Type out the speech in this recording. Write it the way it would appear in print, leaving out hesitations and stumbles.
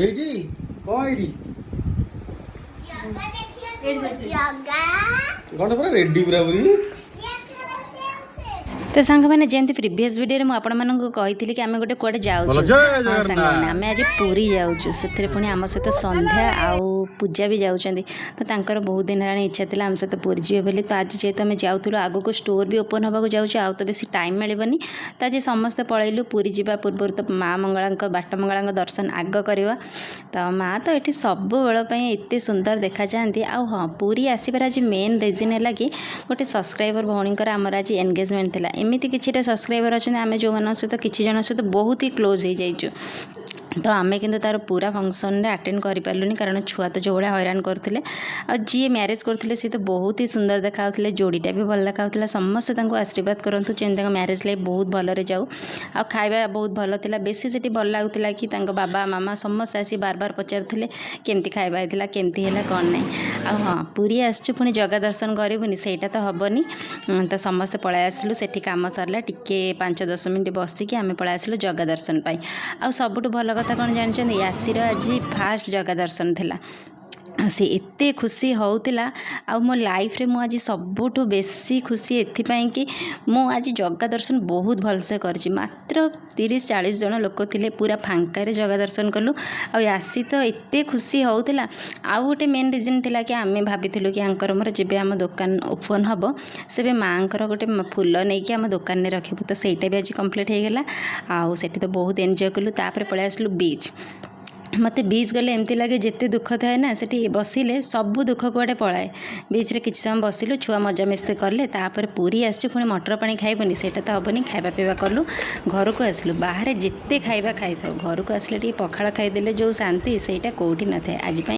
ଏଇଠି କଣ ଏଇଠି? ଜଗା ଦେଖିବାକୁ ଜଗା। କଣ ପୁରା ରେଡି ପୁରା ପୁରି। ତ ସାଙ୍ଗମାନେ, ଯେମିତି ପ୍ରିଭିୟସ୍ ଭିଡ଼ିଓରେ ମୁଁ ଆପଣମାନଙ୍କୁ କହିଥିଲି କି ଆମେ ଗୋଟେ କୁଆଡ଼େ ଯାଉଛୁ। ବୋଲ ଜୟ ହଁ। ଜଗନ୍ନାଥ। ସାଙ୍ଗମାନେ, ଆମେ ଆଜି ପୁରୀ ଯାଉଛୁ। ସେଥିରେ ପୁଣି ଆମ ସହିତ ସନ୍ଧ୍ୟା ଆଉ ପୂଜା ବି ଯାଉଛନ୍ତି। ତ ତାଙ୍କର ବହୁତ ଦିନ ହେଲାଣି ଇଚ୍ଛା ଥିଲା ଆମ ସହିତ ପୁରୀ ଯିବେ ବୋଲି। ତ ଆଜି ଯେହେତୁ ଆମେ ଯାଉଥିଲୁ, ଆଗକୁ ଷ୍ଟୋର୍ ବି ଓପନ୍ ହେବାକୁ ଯାଉଛି, ଆଉ ତ ବେଶୀ ଟାଇମ୍ ମିଳିବନି। ତ ଆଜି ସମସ୍ତେ ପଳେଇଲୁ। ପୁରୀ ଯିବା ପୂର୍ବରୁ ତ ମା ମଙ୍ଗଳାଙ୍କ, ବାଟ ମଙ୍ଗଳାଙ୍କ ଦର୍ଶନ ଆଗ କରିବା। ତ ମା ତ ଏଠି ସବୁବେଳ ପାଇଁ ଏତେ ସୁନ୍ଦର ଦେଖାଯାଆନ୍ତି। ଆଉ ହଁ, ପୁରୀ ଆସିବାର ଆଜି ମେନ୍ ରିଜନ୍ ହେଲା କି ଗୋଟେ ସବସ୍କ୍ରାଇବର ଭଉଣୀଙ୍କର ଆମର ଆଜି ଏନଗେଜମେଣ୍ଟ ଥିଲା। ଏମିତି କିଛିଟା ସବସ୍କ୍ରାଇବର ଅଛନ୍ତି, ଆମେ ଯେଉଁମାନଙ୍କ ସହିତ, କିଛି ଜଣ ସହିତ ବହୁତ ହି କ୍ଲୋଜ୍ ହେଇଯାଇଛୁ। ତ ଆମେ କିନ୍ତୁ ତା'ର ପୁରା ଫଙ୍କସନ୍ରେ ଆଟେଣ୍ଡ କରିପାରିଲୁନି, କାରଣ ଛୁଆ ତ ଯେଉଁ ଭଳିଆ ହଇରାଣ କରୁଥିଲେ। ଆଉ ଯିଏ ମ୍ୟାରେଜ୍ କରୁଥିଲେ, ସିଏ ତ ବହୁତ ହି ସୁନ୍ଦର ଦେଖାଯାଉଥିଲେ, ଯୋଡ଼ିଟା ବି ଭଲ ଦେଖାଯାଉଥିଲା। ସମସ୍ତେ ତାଙ୍କୁ ଆଶୀର୍ବାଦ କରନ୍ତୁ, ଯେମିତି ତାଙ୍କ ମ୍ୟାରେଜ୍ ଲାଇଫ୍ ବହୁତ ଭଲରେ ଯାଉ। ଆଉ ଖାଇବା ବହୁତ ଭଲ ଥିଲା। ବେଶୀ ସେଠି ଭଲ ଲାଗୁଥିଲା କି ତାଙ୍କ ବାବା ମାମା ସମସ୍ତେ ଆସି ବାର ବାର ପଚାରୁଥିଲେ, କେମିତି ଖାଇବା ହେଇଥିଲା, କେମିତି ହେଲା, କ'ଣ ନାହିଁ। ଆଉ ହଁ, ପୁରୀ ଆସିଛୁ, ପୁଣି ଜଗା ଦର୍ଶନ କରିବୁନି, ସେଇଟା ତ ହେବନି। ତ ସମସ୍ତେ ପଳାଇ ଆସିଲୁ। ସେଠି କାମ ସରିଲା, ଟିକେ 5-10 ମିନିଟ୍ ବସିକି ଆମେ ପଳାଇ ଆସିଲୁ ଜଗା ଦର୍ଶନ ପାଇଁ। ଆଉ ସବୁଠୁ ଭଲ କଥା କ'ଣ ଜାଣିଛନ୍ତି? ୟାସିର ଆଜି ଫାଷ୍ଟ ଜଗା ଦର୍ଶନ ଥିଲା ଆଉ ସେ ଏତେ ଖୁସି ହେଉଥିଲା। ଆଉ ମୋ ଲାଇଫ୍ରେ ମୁଁ ଆଜି ସବୁଠୁ ବେଶୀ ଖୁସି ଏଥିପାଇଁ କି ମୁଁ ଆଜି ଜଗା ଦର୍ଶନ ବହୁତ ଭଲସେ କରିଛି। ମାତ୍ର 30-40 ଜଣ ଲୋକ ଥିଲେ, ପୁରା ଫାଙ୍କାରେ ଜଗା ଦର୍ଶନ କଲୁ। ଆଉ ୟାସି ତ ଏତେ ଖୁସି ହେଉଥିଲା। ଆଉ ଗୋଟେ ମେନ୍ ରିଜନ୍ ଥିଲା କି ଆମେ ଭାବିଥିଲୁ କି ୟାଙ୍କର ମୋର ଯେବେ ଆମ ଦୋକାନ ଓପନ୍ ହେବ, ସେବେ ମାଆଙ୍କର ଗୋଟେ ଫୁଲ ନେଇକି ଆମ ଦୋକାନରେ ରଖିବୁ। ତ ସେଇଟା ବି ଆଜି କମ୍ପ୍ଲିଟ୍ ହେଇଗଲା। ଆଉ ସେଠି ତ ବହୁତ ଏନ୍ଜୟ କଲୁ। ତାପରେ ପଳେଇ ଆସିଲୁ ବିଚ୍। ମୋତେ ବିଚ୍ ଗଲେ ଏମିତି ଲାଗେ, ଯେତେ ଦୁଃଖ ଥାଏ ନା, ସେଠି ବସିଲେ ସବୁ ଦୁଃଖ କୁଆଡ଼େ ପଳାଏ। ବିଚ୍ରେ କିଛି ସମୟ ବସିଲୁ, ଛୁଆ ମଜାମସ୍ତି କଲେ। ତାପରେ ପୁରୀ ଆସିଛୁ, ପୁଣି ମଟର ପାଣି ଖାଇବୁନି, ସେଇଟା ତ ହେବନି। ଖାଇବା ପିଇବା କଲୁ, ଘରକୁ ଆସିଲୁ। ବାହାରେ ଯେତେ ଖାଇବା ଖାଇଥାଉ, ଘରକୁ ଆସିଲେ ଟିକେ ପଖାଳ ଖାଇଦେଲେ ଯେଉଁ ଶାନ୍ତି, ସେଇଟା କେଉଁଠି ନଥାଏ। ଆଜି ପାଇଁ